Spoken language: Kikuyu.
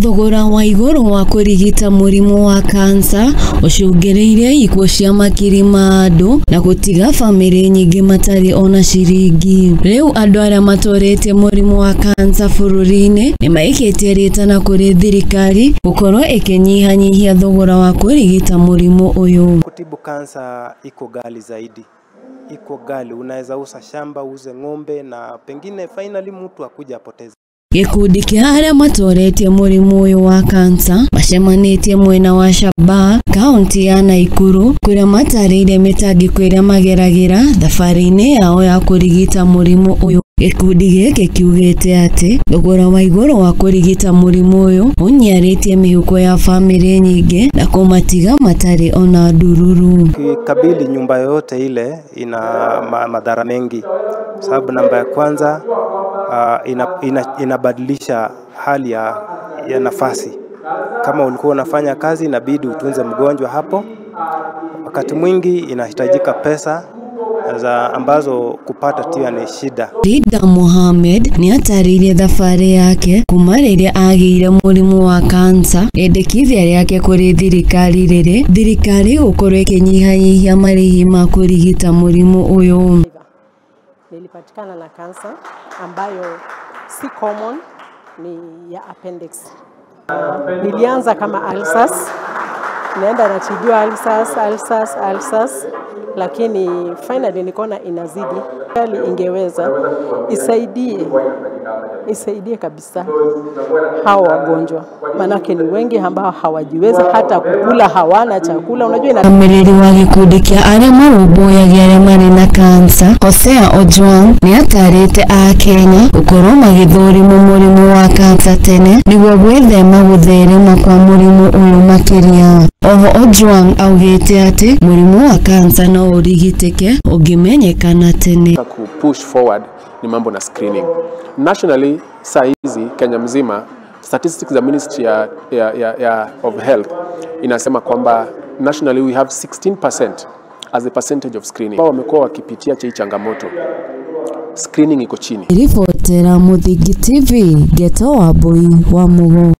Thogora wa igũrũ wa kũrigita mũrimũ wa kansa ũcũngĩrĩirie ikuũ cia makiri ma andũ na gũtiga bamĩrĩ nyingĩ matarĩ ona ciringi. Rĩu andũ arĩa matorĩtie mũrimũ wa kansa bũrũri-inĩ nĩmaikĩtie rĩtana kũrĩ thirikari gũkorwo ĩkĩnyihanyihia thogora wa kũrigita mũrimũ ũyũ. Kutibu kansa iko ghali zaidi. Iko ghali, unaweza uza shamba, uuze ng'ombe na pengine finally mtu akuja apoteze. Gĩkundi kĩa arĩa matoretie mũrimũ ũyũ wa kansa macemanĩtie mwena wa Shabaa, kaunti ya Naikuru, kũrĩa matarĩirie mĩtangĩko ĩrĩa mageragĩra thabarĩ-inĩ yao ya kũrigita mũrimũ ũyũ. Gĩkundi gĩkĩ kiugĩte atĩ thogora wa igũrũ wa kũrigita mũrimũ ũyũ ũnyiarĩtie mĩhuko ya bamĩrĩ nyingĩ na kũmatiga matarĩ ona ndururu. Kikabili nyumba yoyote ile ina madhara mengi, sababu namba ya kwanza inabadilisha hali ya nafasi. Kama ulikuwa unafanya kazi inabidi utunze mgonjwa hapo. Wakati mwingi inahitajika pesa za ambazo kupata tia ni shida. Rida Mohamed ni atarĩirie thabarĩ yake kuma rĩrĩa agĩire mũrimũ wa kansa. Rĩendekithia rĩake kũrĩ thirikari rĩrĩ thirikari gũkorwo ĩkĩnyihanyihia marĩhi ma kũrigita mũrimũ ũyũ. Nilipatikana na kansa ambayo si common, ni ya appendix. Nilianza kama ulcers, naenda natibiwa ulcers, ulcers, ulcers, lakini finally nikaona inazidi. Hali ingeweza isaidie kabisa hao wagonjwa, manake ni wengi ambao hawajiwezi hata kukula, hawana chakula. Unajua ina Mũrũgamĩrĩri wa gĩkundi kĩa arĩa marũmbũyagia arĩa marĩ na kansa Hosea Ojwang nĩ atarĩte akenya gũkorwo magĩthũrimwo mũrimũ wa kansa tene nĩguo gwĩthema gũtherema kwa mũrimũ ũyũ makĩria. Oho Ojwang augĩte atĩ mũrimũ wa kansa no ũrigitĩke ũngĩmenyekana tene. Ku push forward ni mambo na screening. Nationally, saa hizi Kenya mzima, statistics za Ministry ya of Health inasema kwamba nationally we have 16% as a percentage of screening. Wao wamekuwa wakipitia hii changamoto. Screening iko chini. Ribotera Muthingi TV, Geto wa Mbui wa Mugo.